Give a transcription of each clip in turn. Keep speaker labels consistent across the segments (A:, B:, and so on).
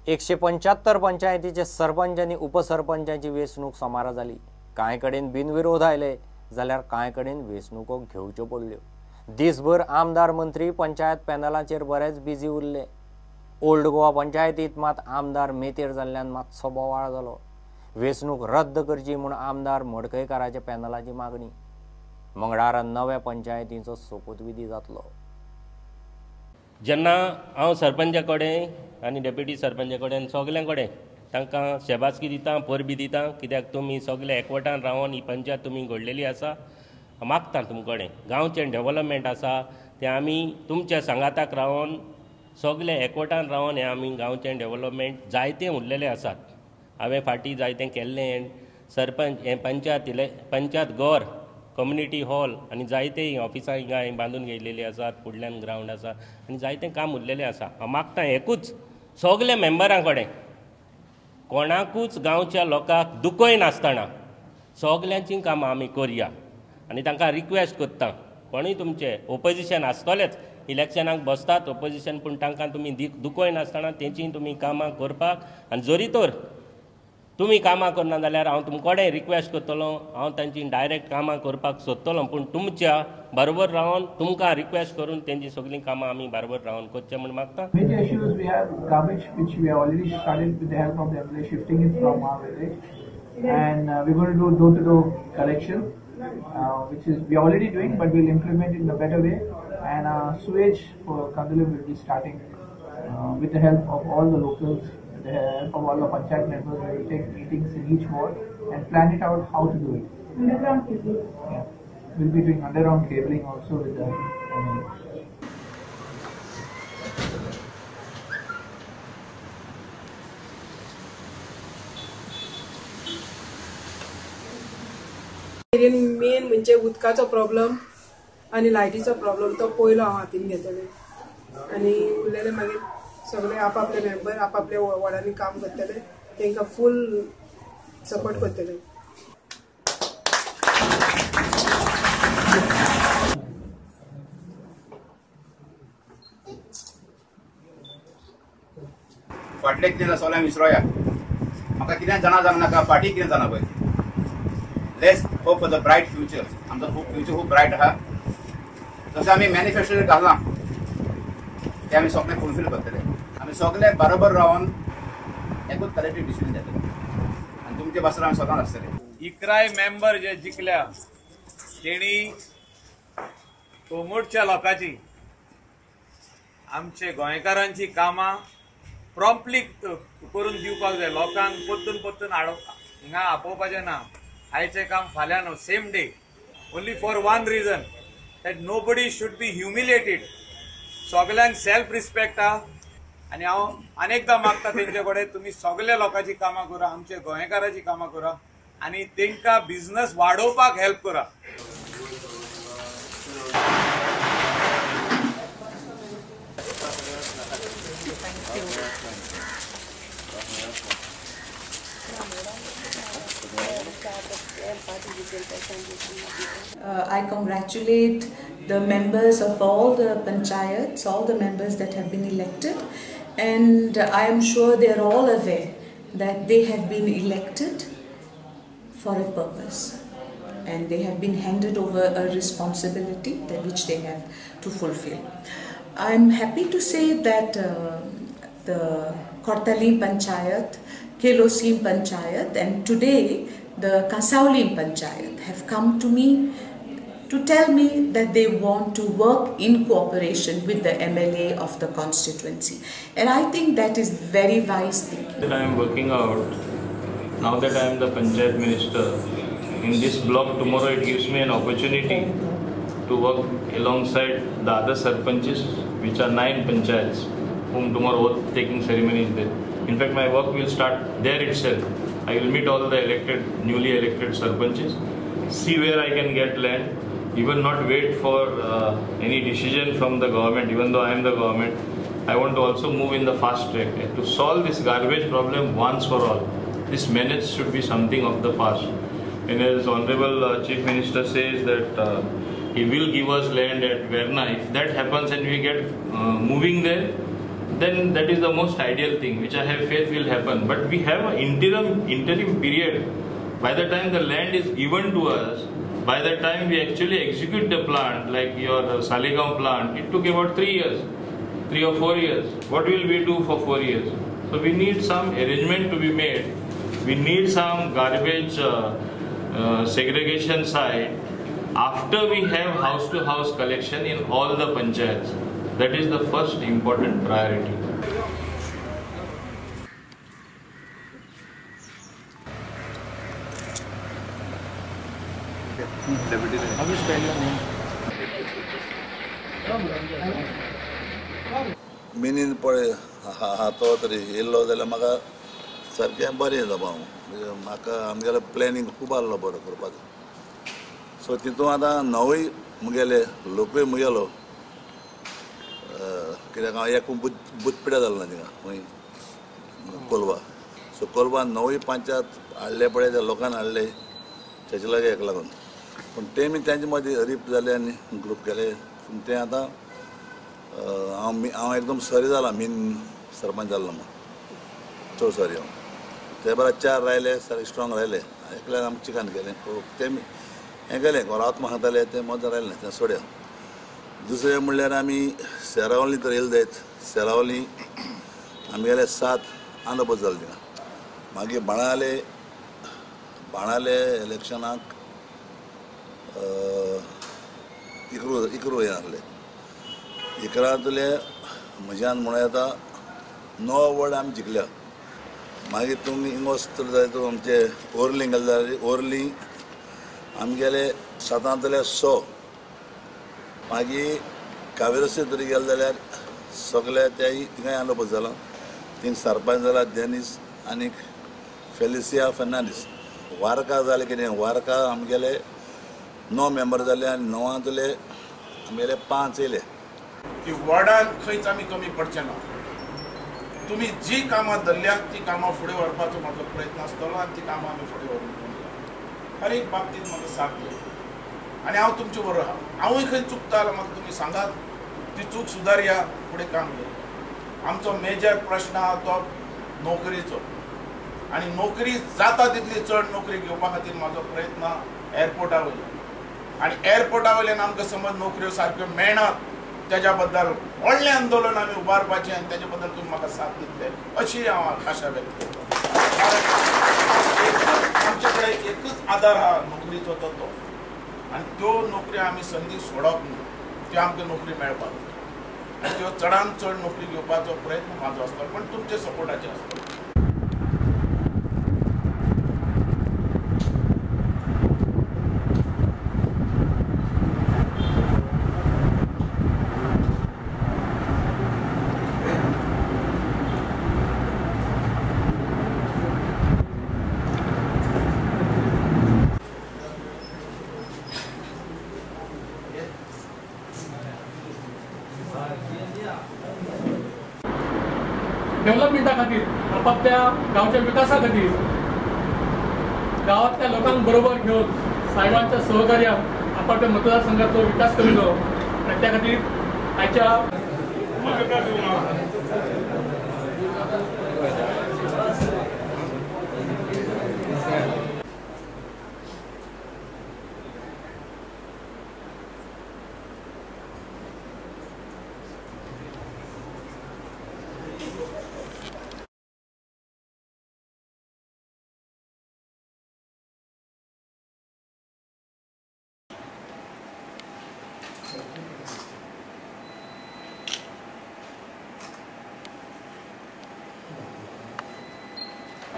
A: 175 पंचायतीचे सरपंच आनी उपसरपंचाची वेंचणूक सोमारा जाली. कांय कडेन बिनविरोध आयले जाल्यार कांय कडेन वेंचणुको घेवच्यो पडल्यो. दिसभर आमदार मंत्री पंचायत पॅनलाचेर बरेच बिजी उरले. ओल्ड गोवा पंचायतीत मात आमदार मेतेर जाल्ल्यान मातसो बोवाळ जालो. वेंचणूक रद्द करची म्हूण आमदार मडकयकाराच्या पॅनलाची मागणी. मंगळारा नव्या पंचायतींचो सोपूतविधी जातलो.
B: जेन्ना हांव सरपंचा कडेन आनी डेप्युटी सरपंचा कडेन सगल्यां कडेन तांकां शेबासकी दिता, परबी दिता, कित्याक तुमी सगळे एकवटान रावन ही पंचायत तुमी घडलेली आसा. मागता तुमचे कडेन गांवचें डेवलपमेंट आसा तें आमी तुमच्या सांगाताक रावन सगळे एकवटान रावन हें आमी गांवचें डेवलपमेंट जायतें उरलेलें आसात. हांवें फाटीं जायतें केल्लें. सरपंच हें पंचायत घर, कम्युनिटी हॉल आनी जायते ऑफिसां हिंगा हांवें बांदून घेतलेलीं आसात. फुडल्यान ग्रावंड आसा आनी जायतें काम उरलेलें आसा. हांव मागता एकूच सगल्या मेंबरां कडेन, कोणाकूच गांवच्या लोकांक दुखय नासतना सगल्यांचीं कामां आमी करया. आनी तांकां रिक्वेस्ट करता, कोणूय तुमचे ओपोजिशन आसतलेच, इलेक्शनाक बसतात ओपोजिशन, पूण तांकां तुमी दुखय नासतना तेंची तुमी कामां करपाक. आनी जरी तर तुमी कामां करना जाल्यार हांव तुमचे कडेन रिक्वेस्ट करतलो, हांव तांची डायरेक्ट कामां करपाक सोदतलो, पूण तुमच्या बरोबर रावन तुमकां रिक्वेस्ट करून तेंची सगळीं कामां आमी बरोबर रावन करचें म्हूण मागता.
C: Major issues we have garbage which we have already started with the help of the MLA shifting it from our village, and we're going to do door to door collection, which is we are already doing, but we'll implement it in a better way. And sewage for Candolim will be starting with the help of all the locals, with the help of all the panchayat members. We will take meetings in each ward and plan it out how to do it.
D: Underground cabling.
C: Yeah, we'll be doing underground cabling also with the MLA.
E: Main म्हणजे उदकाचो problem आनी लायटीचो problem तो पयलो हांव हातीन घेतलें आनी उरलेले मागीर सगळे आपापले मेंबर आपापल्या वॉर्डांनी काम करतले, तांकां फूल सपोर्ट करतले.
F: फाटले कितें जालें सगळें विसरोया, म्हाका कितें जाणा जावंक नाका, फाटीं कितें जाणा पळय. Let's hope for the bright future. आमचो फ्युचर खूब ब्रायट आहा. जशें आमी मॅनिफेस्टो घाललां तें आमी सगळें फुलफील करतले. आमी सगळे बरोबर रावन एकूच कलेक्टीव डिसिजन घेतले आनी तुमचे बसर आमी सदांच आसतले.
G: 11 मेंबर जे जिखल्या तेणी कोमोडच्या लोकांची, आमचे गोंयकारांची कामां प्रॉम्प्टली करून दिवपाक जाय. लोकांक परतून परतून हिंगा आपोवपाचें ना. आयचें काम फाल्यां न्हू, same day, only for one reason that nobody should be humiliated. सगल्यांक सेल्फ रिस्पेक्ट आहा आनी हांव अनेकदां मागता तेंचे कडेन, तुमी सगल्या लोकांची कामां करा, आमच्या गोंयकाराची कामां करा आनी तेंकां बिझनस वाडोवपाक हेल्प करा.
H: I congratulate the members of all the panchayats, all the members that have been elected, and I am sure they are all aware that they have been elected for a purpose and they have been handed over a responsibility that which they have to fulfill. I am happy to say that the Cortalim Panchayat, Quelossim Panchayat and today the Cansaulim Panchayat have come to me to tell me that they want to work in cooperation with the MLA of the constituency. And I think that is very wise thinking.
I: That I am working out, now that I am the Panchayat Minister, in this block tomorrow it gives me an opportunity to work alongside the other sarpanches, which are 9 panchayats, whom tomorrow oath taking ceremony is there. In fact, my work will start there itself. I will meet all the elected, newly elected sarpanches, see where I can get land, even not wait for any decision from the government, even though I am the government. I want to also move in the fast track to solve this garbage problem once for all. This menace should be something of the past. And as Honorable Chief Minister says that he will give us land at Verna. If that happens and we get moving there, then that is the most ideal thing, which I have faith will happen. But we have an interim period. By the time the land is given to us, by the time we actually execute the plant, like your Saligao plant, it took about 3 years, 3 or 4 years. What will we do for 4 years? So we need some arrangement to be made. We need some garbage segregation site after we have house-to-house collection in all the panchayats. That is the first important priority.
D: How do you spell your name?
J: मिनीन पळय हातो तरी येयल्लो जाल्यार म्हाका सारकें बरें जाता हांव. म्हाका आमगेलो प्लॅनिंग खूब आहलो बरो करपाचो. सो तितून आतां नवूय मुगेले लोकूय मुगेलो कित्याक हांव एक बुतपिड्या जालो ना थिंगा खंय कोलवा. सो कोलवा नवूय पंचायत हाडले पळय त्या लोकान हाडले तेजे लागीं हेका लागून. पूण ते मी तेंचे मदीं रिप जाले आनी ग्रूप केले. पूण तें आतां हांव एकदम सरी जाला मेन सरपंच जाल्लो मग चड सरी हांव. ते बराबर 4 रायले सारके स्ट्रॉंग रायले एकल्यान आमी चिकन केलें ते हें केलें घरांत मागताले तें मदां रायलें तें सोड्या. दुसरें म्हणल्यार आमी सेरावली तर येयले जायत. सेरावली आमगेले 7 आंदोबस जाले थिंगा. मागीर बाणाले बाणाले इलेक्शनाक 11 हें आहले. 11 म्हज्यान म्हणूं येता 9 वर्ड आमी जिखल्या. मागीर तुमी हिंग वचत जाय तूं आमचे ओर्ली गेले जाल्यार ओर्ली आमगेले 7 100. मागीर कावेरसी तरी गेले जाल्यार सगळे तेय थिंगाय आंदोबस जाला. थिंग सरपंच जाला डेनीस आनी फेलिसिया फर्नांडीस. वारका जालें कितें वारका आमगेले 9 मेंबर जाले आनी 9 आमगेले 5 येयले.
K: की वॉर्डान खंयच आमी कमी पडचे ना. तुमी जी कामां धरल्यात ती कामां फुडें व्हरपाचो म्हाजो प्रयत्न आसतलो आनी ती कामां आमी फुडें व्हरूंक हर एक बाबतींत म्हाका साथ दिया आनी हांव तुमचे बरोबर आहा. हांवूय खंय चुकता जाल्यार म्हाका तुमी सांगात, ती चूक सुदारया, फुडें काम करया. आमचो मेजर प्रश्न आहा तो नोकरीचो आनी नोकरी जाता तितली चड नोकरी घेवपा खातीर म्हाजो प्रयत्न एअरपोर्टा वयल्यान आनी एअरपोर्टा वयल्यान आमकां समज नोकऱ्यो सारक्यो मेळनात तेज्या बद्दल व्हडलें आंदोलन आमी उबारपाचें आनी तेज्या बद्दल तुमी म्हाका साथ दितले अशी हांव आशा व्यक्त करता. आमचे कडेन एकूच आदार आहा नोकरीचो तो तो आनी त्यो नोकरी आमी संदी सोडप न्हू, त्यो आमकां नोकरी मेळपाक जाय आनी त्यो चडान चड नोकरी घेवपाचो प्रयत्न म्हाजो आसता पण तुमचे सपोर्टाचेर आसता.
L: डेव्हलपमेंटा खातीर आपापल्या गांवच्या विकासा खातीर गांवांतल्या लोकांक बरोबर घेवन साहेबांच्या सहकार्यान आपापल्या मतदारसंघाचो विकास करिल्लो आनी त्या खातीर आयच्या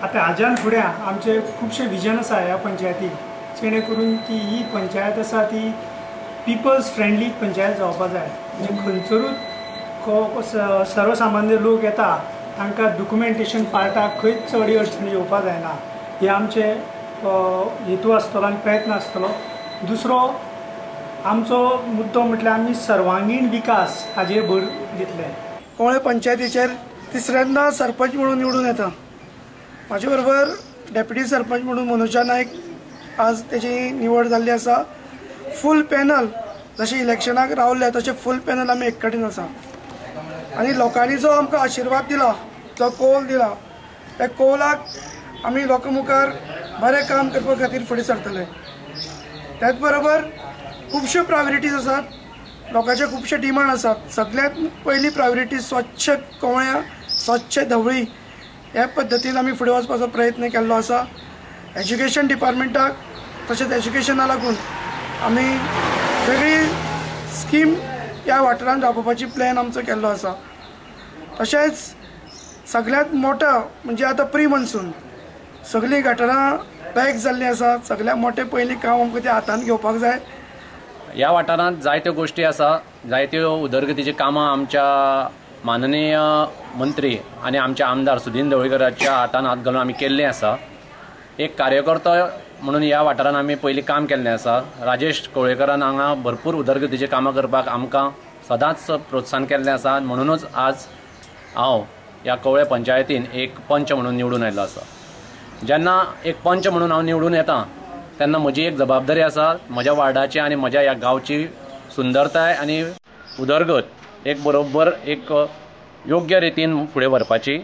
M: आतां हाज्यान फुडें आमचें खुबशें विजन आसा ह्या पंचायतीक, जेणे करून की ही पंचायत आसा ती पिपल्स फ्रेंडली पंचायत जावपा जाय. म्हणजे खंयसरूच सर्वसामान्य लोक येता तांकां डॉक्युमेंटेशन पार्टाक खंयच चड अडचणी येवपा जायना, हे आमचे हेतू आसतलो आनी प्रयत्न आसतलो. दुसरो आमचो मुद्दो म्हटल्यार आमी सर्वांगीण विकास हाजेर भर दितले.
N: कोळे पंचायतीचेर तिसऱ्यांदा सरपंच म्हणून निवडून येता. म्हाजे बरोबर डेप्युटी सरपंच म्हणून मनोजा नायक आज तेजी निवड जाल्ली आसा. फूल पॅनल जशें इलेक्शनाक रावले तशें फूल पॅनल आमी एक कडेन आसा. आनी लोकांनी जो आमकां आशिर्वाद दिला, जो कौल दिला, त्या कौलाक आमी लोकां मुखार बरें काम करपा खातीर फुडें सरतले। त्याच बरोबर खुबश्यो प्रायोरिटीज आसात, लोकांचे खुबशे डिमांड आसात। सगळ्यांत पयली प्रायोरिटी स्वच्छ कवळ्यां, स्वच्छ धवळी ह्या पद्दतीन आमी फुडें वचपाचो प्रयत्न केल्लो आसा। एज्युकेशन डिपार्टमेंटाक तशेंच एज्युकेशना लागून आमी वेगळी स्कीम ह्या वाठारांत राबोवपाची प्लॅन आमचो केल्लो आसा। तशेंच सगळ्यांत मोठो म्हणजे आतां प्री मॉन्सून सगळीं गटारां पॅक जाल्लीं आसात, सगळ्यांत मोठें पयलीं काम आमकां तें हातांत घेवपाक जाय।
O: ह्या वाठारांत जायत्यो गोश्टी आसा, जायत्यो उदरगतीची कामां आमच्या माननीय मंत्री आनी आमच्या आमदार सुदीन ढवळीकराच्या हातान हात घालून आमी केल्लें आसा। एक कार्यकर्तो म्हणून ह्या वाठारांत आमी पयलीं काम केल्लें आसा। राजेश कवळेकरान हांगा भरपूर उदरगतीचीं कामां करपाक आमकां सदांच प्रोत्साहन केल्लें आसा, म्हणुनूच आज हांव ह्या कवळे पंचायतीन एक पंच म्हणून निवडून आयिल्लो आसा। जेन्ना एक पंच म्हणून हांव निवडून येता तेन्ना म्हजी एक जबाबदारी आसा, म्हज्या वार्डाची आनी म्हज्या ह्या गांवची सुंदरताय आनी उदरगत एक बरोबर एक योग्य रितीन फुडें व्हरपाची।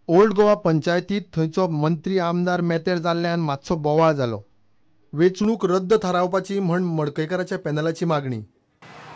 D: ओल्ड गोवा पंचायतीत थंयचो मंत्री आमदार मेतेर जाल्ल्यान मातसो बोवाळ जालो। वेंचणूक रद्द थारावपाची म्हण मडकयकाराच्या पॅनलाची मागणी।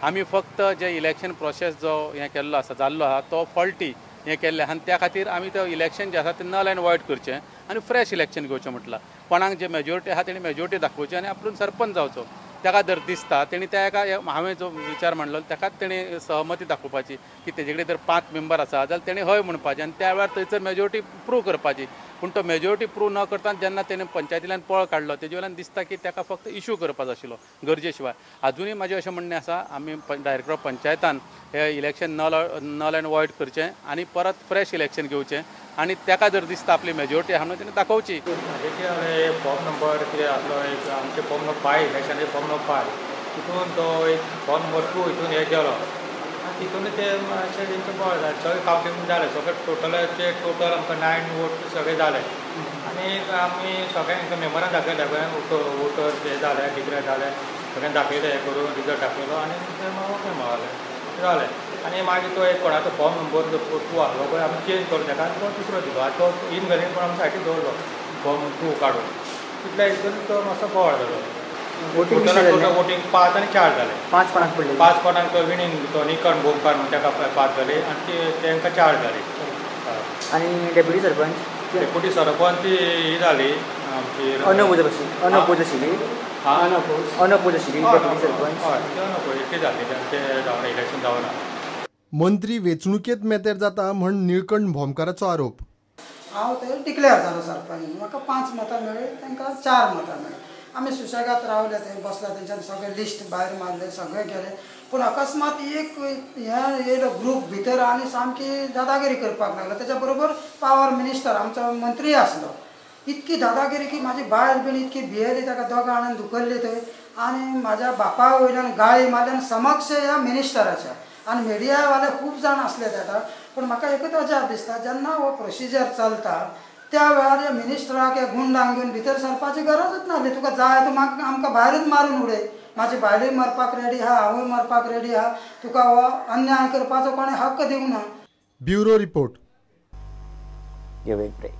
P: आमी फक्त जे इलेक्शन प्रोसेस जो हें केल्लो आसा जाल्लो आसा तो फॉल्टी हें केल्लें आसा आनी त्या खातीर आमी तो इलेक्शन जें आसा तें नल एंड वॉयड करचें आनी फ्रेश इलेक्शन घेवचें म्हटलां। कोणाक जे मेजोरिटी आसा तेणी मेजोरिटी दाखोवची आनी आपूण सरपंच जावचो। ताका जर दिसता तेणी त्या एका हांवें जो विचार मांडलो ताकाच तेणी सहमती दाखोवपाची की तेजे कडेन जर 5 मेंबर आसा जाल्यार तेणी हय म्हणपाचें आनी त्या वेळार थंयसर मेजोरिटी प्रूव करपाची। पूण तो मेजोरिटी प्रूव न करता जेन्ना तेणें पंचायतींतल्यान पळ काडलो तेजे वयल्यान दिसता की ताका फक्त इशू करपाचो आशिल्लो गरजे शिवाय। आजुनूय म्हाजें अशें म्हणणें आसा आमी डायरेक्टर ऑफ पंचायतान हे इलेक्शन नल एंड वॉयड करचें आनी परत फ्रेश इलेक्शन घेवचें आनी ताका जर दिसता आपली मेजोरिटी आहा म्हणून तेणें दाखोवची।
Q: फॉर्म नंबर कितें आसलो एक आमचे फॉर्म नंबर 5 इलेक्शनाचे फॉर्म नंबर 5 तितून तो एक फॉर्म नंबर 2 हितून हे गेलो आनी तितून ते मातशें तेंचें बोवाळ जालें। सगळें कावंटींग जालें, सगळें टोटलाचे टोटल आमकां 9 वोट सगळें जाले आनी आमी सगळ्यांक मेंबरांक दाखयले वोटर हे जाले डिक्लेर जाले सगळ्यांक दाखयले हें करून रिजल्ट दाखयलो आनी ते ओके म्हळाले जालें। आनी मागीर तो एक कोणाचो फॉर्म नंबर 2 आसलो पळय आमी चेंज करून ताका आनी तो दुसरो दिलो आनी तो इनवेलीड पण आमी सायडीक दवरलो फॉर्म 2 काडून तितल्या हितून तो मातसो बोवाळ जालो। वोटींग 5 आनी 4 जाले।
R: 5 कोणाक पडले?
Q: 5 कोणाक तो विणींग तो निकण गोमकार म्हणून ताका 5 जाले आनी तांकां 4 जाले।
R: आनी डेप्युटी सरपंच?
Q: डेप्युटी सरपंच ती ही जाली आमची
R: अनअपोज आशिल्ली, अनअपोज आशिल्ली डेप्युटी सरपंच।
Q: हय ते अनअपोज ती जाली ते जावना इलेक्शन जावना।
D: मंत्री वेंचणुकेंत मेतेर जाता म्हण निळकंठ भोमकाराचो आरोप।
S: हांव थंय डिक्लेअर जालो सरपंच, म्हाका 5 मतां मेळ्ळीं, तांकां 4 मतां मेळ्ळीं। आमी सुशेगाद रावले थंय बसले, तेंच्यान सगळें लिस्ट भायर मारलें, सगळें केलें। पूण अकस्मात एक हें येयलो ग्रूप भितर आनी सामकी दादागिरी करपाक लागलो। तेच्या बरोबर पावर मिनिस्टर आमचो मंत्रीय आसलो। इतकी दादागिरी की म्हाजी बायल बीन इतकी भियेली, ताका दोगां जाणांनी धुकल्ली थंय आनी म्हाज्या बापा वयल्यान गाळी मारली आनी समक्ष ह्या मिनिस्टराच्या आनी मिडियावाले खूब जाण आसले तेका। पूण म्हाका एकूच अजाप दिसता, जेन्ना हो प्रोसिजर चलता त्या वेळार ह्या मिनिस्टराक ह्या गुंडांक घेवन भितर सरपाची गरजूच नासली। तुका जाय तूं म्हाका आमकां भायरूच मारून उडय, म्हाजी बायलूय मरपाक रेडी आहा, हांवूय मरपाक रेडी आहा, तुका हो अन्याय करपाचो कोणें हक्क दिवंक ना।
D: Bureau report.
A: Give a break.